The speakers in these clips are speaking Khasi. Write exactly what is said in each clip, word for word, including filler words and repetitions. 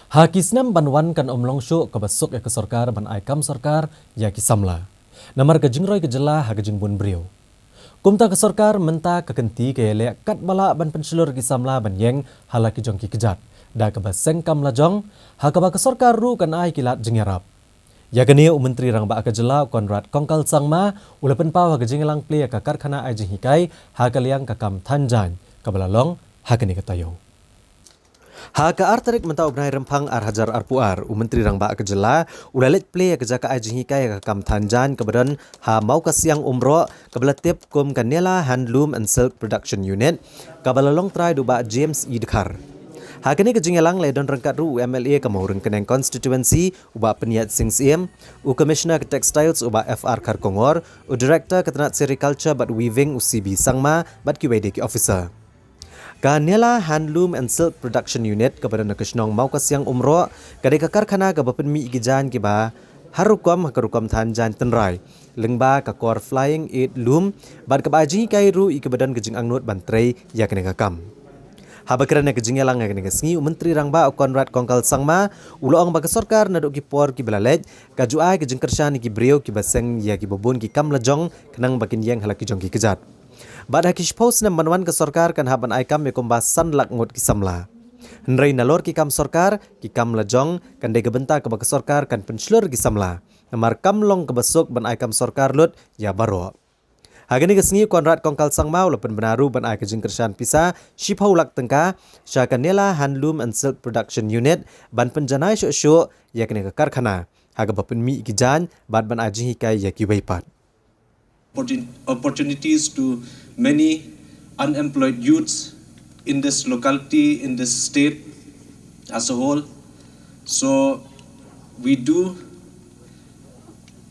Ha ki snem ban wan kan ym long shuh kaba suk ïa ka sorkar ban ai kam sorkar ïa ki samla, namar ka jingroi ka jylla ha ka jingbun briew. Kumta ka sorkar mynta ka kynti ka ïaleh katba lah ban pynshlur ki samla ban ïeng ha la ki jong ki kjat da kaba seng kam lajong, ha kaba ka sorkar ruh kan ai ki lad jingïarap. Ïa kane u Myntri Rangbah ka jylla u Conrad Kongkal Sangma u la pynpaw ha ka jingïalang plie ïa ka karkhana ai jinghikai ha ka liang ka kam than jaiñ kaba la long ha kane ka taïew. Ha ka ar tarik mynta u bnai Rymphang ar hajar arphew ar, u Myntri Rangbah ka jylla u la leit plie ïa ka jaka ai jinghikai ïa ka kam than jaiñ kaba don ha Mawkasiang Umrok, kaba la tip kum ka Nela Handloom and Silk Production Unit, kaba la long trai da u Bah James E Dkhar. Ha kane ka jingïalang la ïadon ryngkat ruh u M L A ka Mawryngkneng Constituency, u Bah Pynïaid Sing Syiem, u Commissioner ka Textiles, u Bah F R Kharkongor, u Director ka tnat Sericulture bad Weaving, u C B Sangma, bad kiwei de ki officer. Ka Nela Handloom and Silk Production Unit kaba don ha ka shnong Mawkasiang Umrok ka dei ka karkhana kaba pynmih ïa ki jaiñ kiba har rukom ha ka rukom than jaiñ tynrai, lyngba ka kor Flying Eight Loom, bad kaba ai jinghikai ruh ïa kiba don ka jingangnud ban trei ïa kane ka kam. Haba kren ha ka jingïalang ha kane ka sngi, u Myntri Rangbah u Conrad Kongkal Sangma u la ong ba ka sorkar naduh ki por kiba la leit ka ju ai ka jingkyrshan ïa ki briew kiba seng ïa kiba bun ki kam lajong khnang ba kin ïeng ha la ki jong ki kjat. Bad ha ki shiphew snem ban wan ka sorkar kan hap ban ai kam ïa kumba san lak ngut ki samla. Hynrei nalor ki kam sorkar, ki kam lajong kan dei ka bynta kaba ka sorkar kan pynshlur ïa ki samla, namar kam long kaba suk ban ai kam sorkar lut ïa baroh. Ha kane ka sngi u Conrad Kongkal Sangma u la pynbna ruh ban ai ka jingkyrshan pisa shiphew lak tyngka sha ka Nela Handloom and Silk Production Unit ban pynjanai shuh shuh ïa kane ka karkhana ha kaba pynmih ïa ki jaiñ bad ban ai jinghikai ïa kiwei pat. opportun- opportunities to many unemployed youths in this locality, in this state as a whole. So we do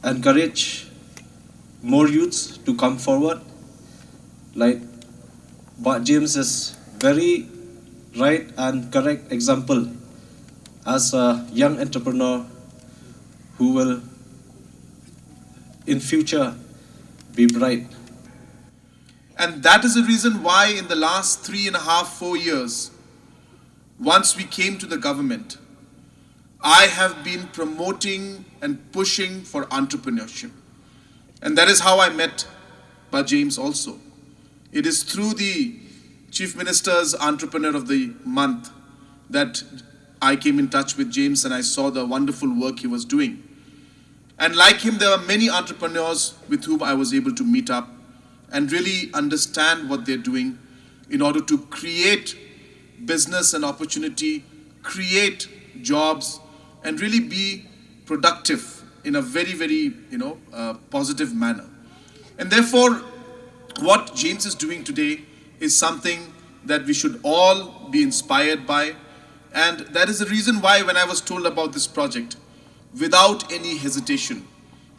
encourage more youths to come forward. Like Bah James is very right and correct example as a young entrepreneur who will in future be bright. And that is the reason why in the last three and a half, four years, once we came to the government, I have been promoting and pushing for entrepreneurship. And that is how I met Bah James also. It is through the Chief Minister's Entrepreneur of the Month that I came in touch with James and I saw the wonderful work he was doing. And like him, there are many entrepreneurs with whom I was able to meet up and really understand what they're doing in order to create business and opportunity, create jobs, and really be productive in a very, very, you know, uh, positive manner. And therefore, what James is doing today is something that we should all be inspired by. And that is the reason why, when I was told about this project, without any hesitation,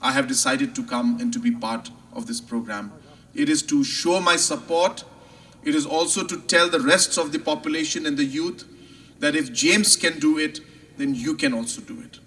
I have decided to come and to be part of this program. It is to show my support. It is also to tell the rest of the population and the youth that if James can do it, then you can also do it.